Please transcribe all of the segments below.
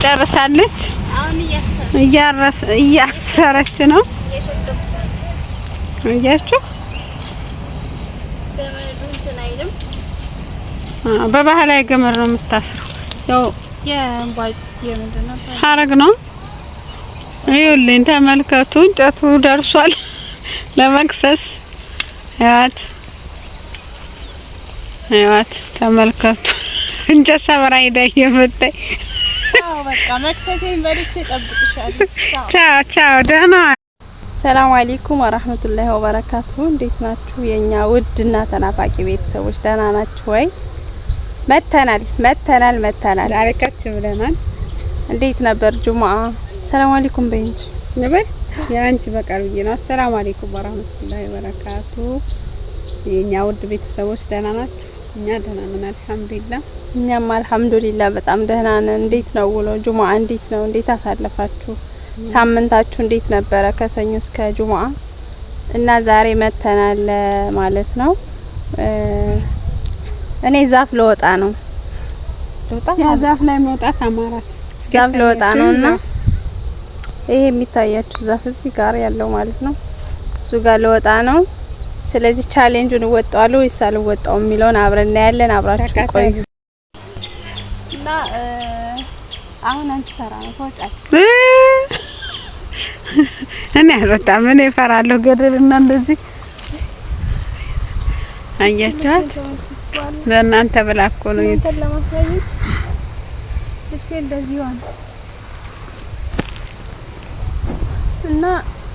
ጨርሳለች። እያሰረች ነው። እያችሁ በባህላዊ ገመድ ነው የምታስረው። ያው ሀረግ ነው። ይኸውልኝ ተመልከቱ፣ እንጨቱ ደርሷል ለመክሰስ። ያት ያት ተመልከቱ፣ እንጨት ሰበራ ሄዳ እየመጣኝ። በቃ መክሰሴን በልቼ እጠብቅሻለሁ። ቻው ቻው፣ ደህና። ሰላም አለይኩም ወራህመቱላሂ ወበረካቱ። እንዴት ናችሁ የኛ ውድና ተናፋቂ ቤተሰቦች? ደህና ናችሁ ወይ? መተናል መተናል መተናል። ዛሬ ከች ብለናል። እንዴት ነበር ጁሙአ? ሰላም አለይኩም በይ እንጂ። ነበር የአንቺ በቃል ብዬ ነው። አሰላሙ አለይኩም ወራህመቱላሂ ወበረካቱ። የኛ ውድ ቤተሰቦች ደህና ናችሁ? እኛ ደህና ነን አልሐምዱሊላህ። እኛም አልሐምዱሊላህ በጣም ደህና ነን። እንዴት ነው ውሎ ጁሙአ? እንዴት ነው? እንዴት አሳለፋችሁ? ሳምንታችሁ እንዴት ነበረ? ከሰኞ እስከ ጁሙአ እና ዛሬ መተናል ማለት ነው። እኔ ዛፍ ለወጣ ነው። ያ ዛፍ ላይ መውጣት አማራት። ዛፍ ለወጣ ነው እና ይሄ የሚታያችሁ ዛፍ እዚህ ጋር ያለው ማለት ነው። እሱ ጋር ለወጣ ነው። ስለዚህ challenge ኡን እወጣዋለሁ ወይስ አልወጣውም የሚለውን አብረን እናያለን። አብራችሁ ቆዩ እና አሁን አንቺ ተራ ነው ትወጫለሽ። እኔ አልወጣም። እኔ እፈራለሁ ገደልና እንደዚህ አያችኋት። ለእናንተ ብላ እኮ ነው እናንተን ለማሳየት ልብሴ እንደዚህ ሆነ እና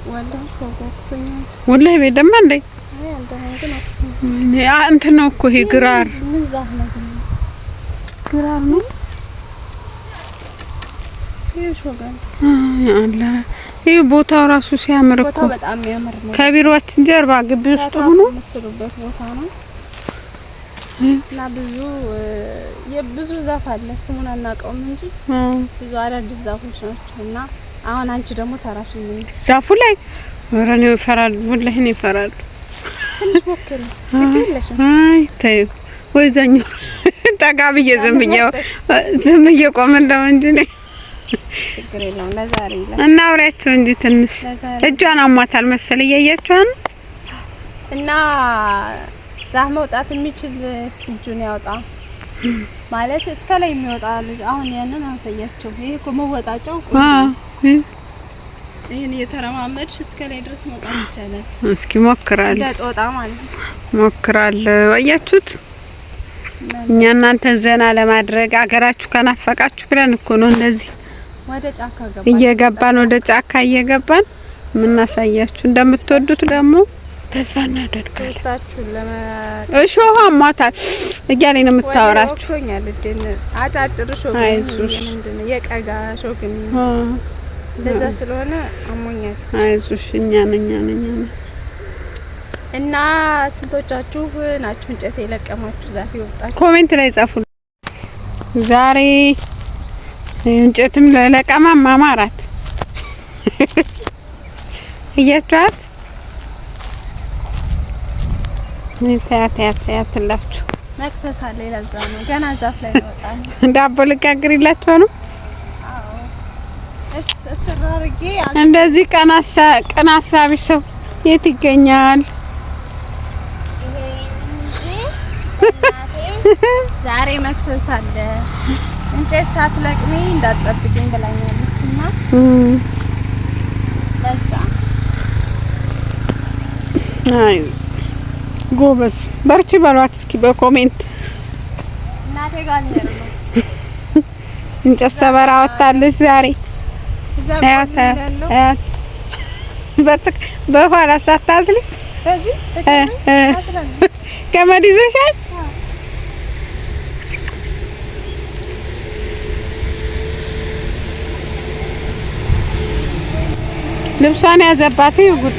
ወላሂ ወቅቶኛል። ወላሂ ቤት ደግሞ እንዴ አይ አልደማም ግን ወቅቶኛል። እንትን ነው እኮ ይሄ ግራር። ምን ዛፍ ነው ግን? ግራር ነው። ይሄ ሾጋል አላ ይህ ቦታው ራሱ ሲያምር እኮ ቦታው በጣም የሚያምር ነው። ከቢሮአችን ጀርባ ግቢ ውስጥ ሆኖ የምትችሉበት ቦታ ነው እና ብዙ የብዙ ዛፍ አለ። ስሙን አናውቀውም እንጂ ብዙ አዳዲስ ዛፎች ናቸው። እና አሁን አንቺ ደግሞ ተራሽ ነው። ዛፉ ላይ ኧረ እኔ እፈራለሁ፣ ወላሂ እኔ እፈራለሁ። ትንሽ ሞክሪ፣ ግድ የለሽም። አይ ተይው፣ ወይ እዛኛው ጠጋ ብዬ ዝም ብዬ ዝም ብዬ ቆምለው እንጂ እኔ ችግር የለውም። ለዛሬ ይላል እና አውሪያቸው እንጂ ትንሽ ለዛሬ እጇን አሟታል መሰል እያያችኋት ነው። እና ዛፍ መውጣት የሚችል እስኪ እጁን ያውጣ። ማለት እስከ ላይ የሚወጣ ልጅ አሁን ያንን አሳያቸው። ይሄ እኮ መወጣጫው እኮ ይሄን እየተረማመድሽ እስከ ላይ ድረስ መውጣት ይቻላል። እስኪ ሞክራለሁ እንደ ጦጣ ማለት ነው። ሞክራለሁ። አያችሁት? እኛ እናንተን ዘና ለማድረግ አገራችሁ ከናፈቃችሁ ብለን እኮ ነው እንደዚህ ወደ ጫካ ገባ እየገባን ወደ ጫካ እየገባን የምናሳያችሁ። እንደምትወዱት ደግሞ ተስፋ እናደርጋለን። ሶስታችሁን ለመ እሾህ አሟታል እያለኝ ነው የምታወራችሁ። ወቅቶኛል። እጄን አጫጭር እሾህ አይዞሽ። ምንድን ነው የቀጋ እሾህ የሚመስል እንደዛ ስለሆነ አሞኛል። አይዞሽ፣ እኛ ነን እኛ ነን እኛ ነን። እና ስንቶቻችሁ ናችሁ እንጨት የለቀማችሁ ዛፍ የወጣችሁ? comment ላይ ጻፉ። ዛሬ እንጨትም ለለቀማ ማማራት እያችኋት ታያት ታያት ታያትላችሁ። መክሰስ አለ። ለዛ ነው ገና ዛፍ ላይ ወጣ ነው። ዳቦ ልጋግሪላችሁ ነው። እሺ እስር አድርጌ እንደዚህ ቀን አሳቢ ሰው የት ይገኛል? ዛሬ መክሰስ አለ። እንጨት ሳትለቅሚ እንዳትጠብቂኝ ብላኛለች እና ለዛ አይ ጎበዝ በርቺ በሏት እስኪ በ comment። እናቴ ጋር ልሄድ ነው። እንጨት ሰበራ ወጣለች ዛሬ። እዛ አያት ቆሜ እንዳለው አያት በኋላ ሳታዝሊ በዚህ ገመድ ይዘሻል። ልብሷን ያዘባት ይጉድ።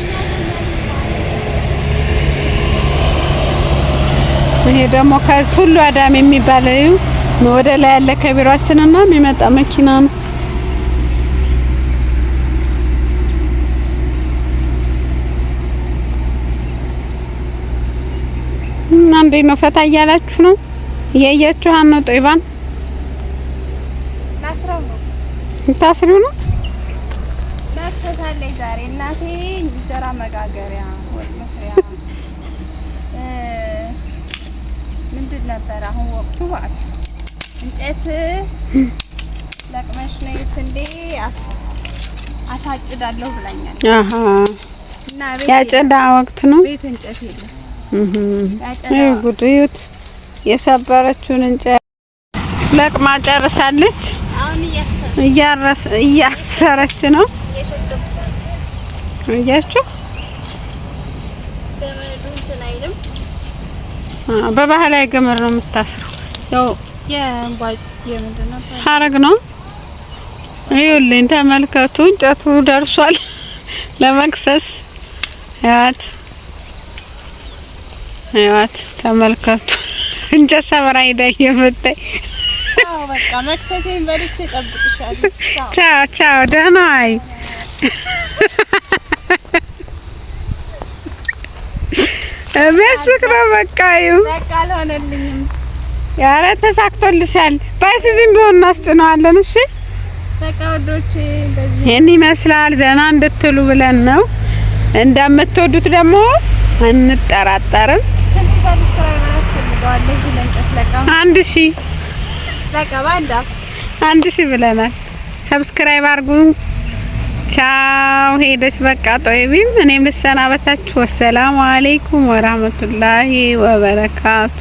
ይሄ ደግሞ ከቱሉ አዳም የሚባለው ወደ ላይ ያለ ከቢሮአችንና የሚመጣ መኪና ነው። እና እንዴት ነው? ፈታ እያላችሁ ነው? እያያችሁ ነው ጦይባን ላስረው ነው። ታስሪው ነው። መክሰስ አለኝ ዛሬ። እናቴ እንጀራ መጋገሪያ፣ ወጥ መስሪያ፣ ምንድን ነበር አሁን ወቅቱ ማለት እንጨት ለቅመሽ ነይ ስንዴ አሳጭዳለሁ ብላኛለች። አሃ፣ እና ቤት ያጨዳ ወቅት ነው። ቤት እንጨት የለም። ያጨዳ። ይህ ጉድ እዩት። የሰበረችውን እንጨት ለቅማ ጨርሳለች። አሁን እያሰረች ነው። እየሸከምኩ እያችሁ ገመዱ እንትን አይልም። በባህላዊ ገመድ ነው የምታስረው። ያው የእንቧጭ የምንድን ነበር? ሀረግ ነው። ይኸውልኝ ተመልከቱ፣ እንጨቱ ደርሷል ለመክሰስ። ያት ያት ተመልከቱ፣ እንጨት ሰበራ ሄዳ እየመጣኝ። አዎ በቃ መክሰሴን በልቼ እጠብቅሻለሁ። ቻው። ቻው ቻው፣ ደህና ዋይ። የሚያስቅ ነው። በቃ ይኸው በቃ አልሆነልኝም። ኧረ ተሳክቶልሻል። ባይሱዚም ቢሆን እናስጭነዋለን። እሺ። በቃ ወዶቼ እንደዚህ ይህን ይመስላል። ዘና እንድትሉ ብለን ነው። እንደምትወዱት ደግሞ አንጠራጠርም። ስንት subscriber ያስፈልገዋል ለዚህ ለእንጨት ለቀማ? 1000። በቃ በአንድ አፍ። 1000 ብለናል። Subscribe አድርጉ። ቻው። ሄደች በቃ ጦይቢም እኔም ልሰናበታችሁ። ወሰላሙ አለይኩም ወራህመቱላሂ ወበረካቱ።